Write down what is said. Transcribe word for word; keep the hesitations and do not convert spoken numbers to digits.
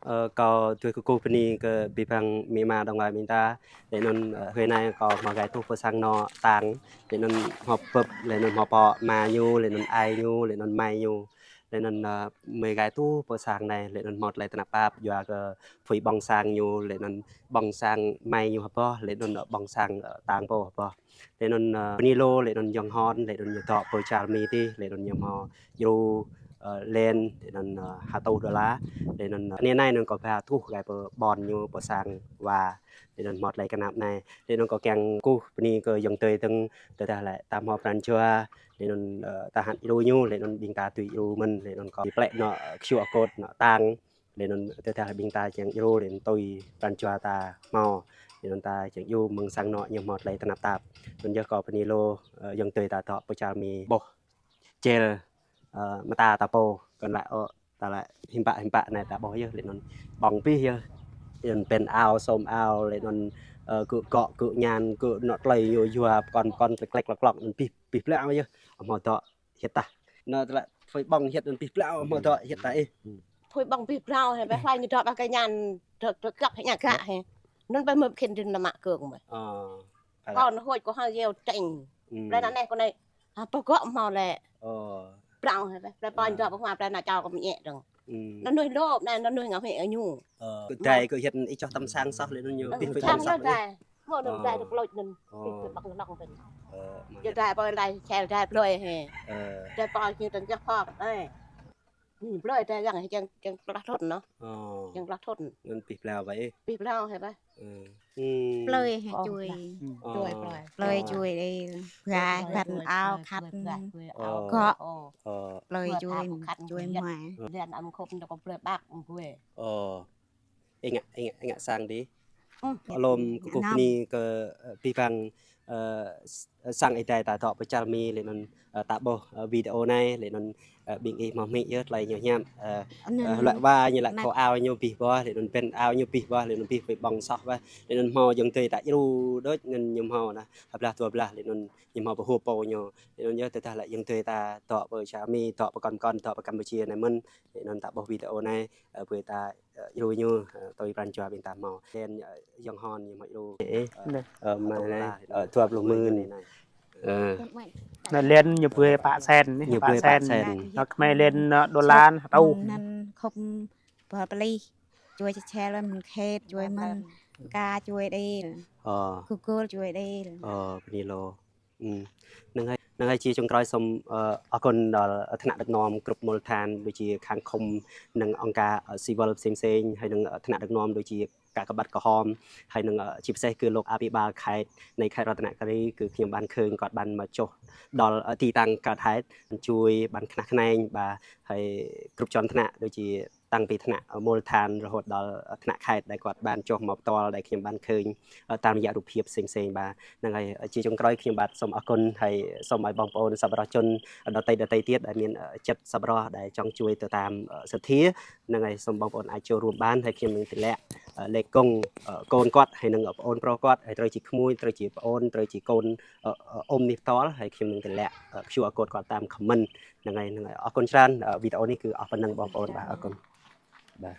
Ơ, kâo tui kơkuh bơni kơ abih bang amĭ ama dŏng wa ƀing ta. Lĕ anŭn, ơ, hrơi anai kâo hmâo gai tuh pơ sang anŏ tang. Lĕ anŭn hmâo bưp, lĕ anŭn hmâo pô ama ñu, lĕ anŭn ai ñu, lĕ anŭn amai ñu. Lĕ anŭn, ơ, mơi gai tuh pơ sang anai, lĕ anŭn hmâo tơlơi tơnap tap, yua kơ apui ƀơ̆ng sang ñu, lĕ anŭn ƀơ̆ng sang amai ñu hơbôh, lĕ anŭn, ơ, ƀơ̆ng sang, ơ, tang pô hơbôh. Lĕ anŭn, ơ, bơni lu, lĕ anŭn Yŏng Hon, lĕ anŭn ñu dŏ pơ čar Mi tih, lĕ anŭn ñu hmâo djru, ơ, len, lĕ anŭn, ơ, ha tuh đôla, lĕ anŭn, ơ, anai anai anŭn kâo ba tuh gai pơ ƀôn ñu, pơ sang wa, lĕ anŭn hmâo tơlơi kơnap anai, lĕ anŭn kâo kiăng kơkuh bơni kơ ayŏng adơi dơ̆ng, tơdah lĕ ta hmâo pran jua, lĕ anŭn, ơ, ta hăn djru ñu, lĕ anŭn ƀing ta tui djru mơ̆n, lĕ anŭn kâo plĕ anŏ, ơ, Q R code anŏ tang, lĕ anŭn tơdah lĕ ƀing ta kiăng djru, lĕ anŭn tui pran jua ta hmâo, lĕ anŭn ta kiăng djru mơ̆ng sang anŏ ñu hmâo tơlơi tơnap tap. Anŭn yơh kâo bơni lu, ơ, ayŏng adơi ta dŏ pơ čar Mi ƀuh jel, ơ, mơta ta pô, kơnơ̆ng lĕ, ơ, ta lĕ hiư̆m pă hiư̆m pă anai ta ƀuh yơh, lĕ anŭn ƀơ̆ng abih yơh. Lĕ anŭn pĕn ao, sôm ao, lĕ anŭn, ơ, kơ gŏ, kơ ñan, kơ anŏ tơlơi ñu yua, pơkŏn, pơkŏn, klĕk, klĕk, klŏk, anŭn abih, abih blah yơh. Hmâo dŏ hiăt tah. Anŭn tơlơi apui ƀơ̆ng hiăt anŭn abih blah, hmâo dŏ hiăt tah ih. Apui ƀơ̆ng abih blah, hĕ, ƀĕ hlai ñu dŏ ƀă kơ ñan, dŏ, dŏ gŏp hĕ ña gă hĕ. Anŭn ƀĕ mơ̆ khĭn dơ̆ng nao mă kơ̆ng ƀĕ. Ơ. Kâo anŭn hơi kâo hăng yeo treng. Ƀĕ anai kâo anai, ha, pơ gŏ hmâo lĕ. Ơ. Blah hĕ ƀĕ, ƀĕ pô dŏ pơ hmua ƀĕ anai čao kâo mơñe dơ̆ng. Anŭn nuih lôp anai, anŭn nuih ngă hĕ ñu. Ơ. Kơ dai kơ hiăt ih čoh tăm sang soh lĕ anŭn ñu abih abih soh. Dai. Hmâo anŭn dai dŏ klôč anŭn. Ơ. Abih abih ƀơ̆ng anŭn ƀĕ. Ơ, mă yơh. Dai pô dai čel dai plơi hĕ. Ơ. Dai pô ñu tơ̆ng čoh phŏk, ơ. Ñu plơi dai yang, yang, yang plah thŭn anŭn. Ơ. Yang plah thŭn. Anŭn abih blah ƀĕ. Abih blah hĕ ƀĕ. Ơ. Ơ. Plơi hĕ čuê. Ơ. Plơi, plơi. Plơi čuê đê. Gah, gah ao khăt. Ơ. Gŏ. Ơ. Plơi čuê, čuê hmua. Ơ. Lĕ anŭn khŏm dŏ kơ plơi ƀăk, plơi. Ơ. Ih ngă, ih ngă, ih ngă sang đih. Ơ, lŏm kơkuh bơni kơ, ơ, abih bang, ơ, s-, ơ, sang Ơi Adai ta dŏ pơ čar Mi lĕ anŭn, ơ, ta ƀuh, ơ, video anai lĕ anŭn, ơ, ƀing ih hmâo hmư̆ yơh tơlơi ñu hiam, ơ, ơ, hlăk wa ñu lăk khô ao ñu abih blah, lĕ anŭn pĕn ao ñu abih blah, lĕ anŭn abih apui ƀơ̆ng soh ƀlah, lĕ anŭn hmâo ayŏng adơi ta djru đôč ngăn ñu hmâo anai, hơblah dua blah, lĕ anŭn ñu hmâo pơhưp pô ñu, lĕ anŭn yơh tơdah lĕ ayŏng adơi ta dŏ pơ čar Mi, dŏ pơ kŏn kŏn, dŏ pơ Campuchia anai mơ̆n, lĕ anŭn ta ƀuh video anai, ơ, apui ta ơ, djru ñu, ơ, tui pran jua ƀing ta hmâo. Len, ơ, Yŏng Hon ñu hmâo djru. Ơ, ơ, mă anai, ơ, dua pluh mưn. Ơ. Anŭn len ñu brơi pă sen, ñu brơi pă sen. Anŭn kơmơi len, ơ, đôla ha tuh. Anŭn khŏm pơplih. Čuê čơčel mơ̆n khĕt, čuê mơ̆n ka čuê đê. Ơ. Google čuê đê. Ơ, bơni lu. Ơ. Năng ai, năng ai či čơ̆ng kroi sôm, ơ, akŏn đŏl, ơ, tơnă đơ̆k nŏm grup mơ̆l than, đôč či khăng khŏm năng ong ka, ơ, civil pơseng pơseng, hai năng, ơ, tơnă đơ̆k nŏm đôč či ka kơƀăt kơhŏm, hai năng, ơ, či pơseh kơ lŏk api ƀal khĕt, anai khĕt rŏ tơnă kơri kơ kơñăm ƀan khơng kơt ƀan mă čoh đŏl, ơ, ti tăng kơt khĕt, čuê ƀan kơnah kơneng ƀa, hai grup čon tơnă đôč či tăng pi tơnă, ơ, mơ̆l than rơhôt đŏl, ơ, tơnă khĕt đai kơt ƀan čoh mă pơtol đai kơñăm ƀan khơng, ơ, tam yă rup hiăp pơseng pơseng ƀa. Năng ai, ơ, či čơ̆ng kroi kơñăm ƀă sôm akŏn hai sôm ai ƀơ̆ng pơôn săp rŏ čon, ơ, đơtơi đơtơi tiăt đai min, ơ, čĕt săp rŏ đai čŏng čuê tơtam, ơ, sơthia. Năng ai sôm ƀơ̆ng pơôn ai čô ruăm ƀan hai kơñăm năng tơlĕ, ơ, lĕ kŏng, ơ, kŏn kơt hai năng, ơ, pơôn prŏ kơt hai trơi či kơmui trơi či pơôn trơi či kŏn, ơ, ơ, ôm nih pơtol hai kơñăm năng tơlĕ, ơ, kơsu akŏn kơt tam kơmăn. Năng ai, năng ai akŏn čran, ơ, video anai kơ ăh pơnăng ƀơ̆ng pơôn ƀa akŏn. Ƀa.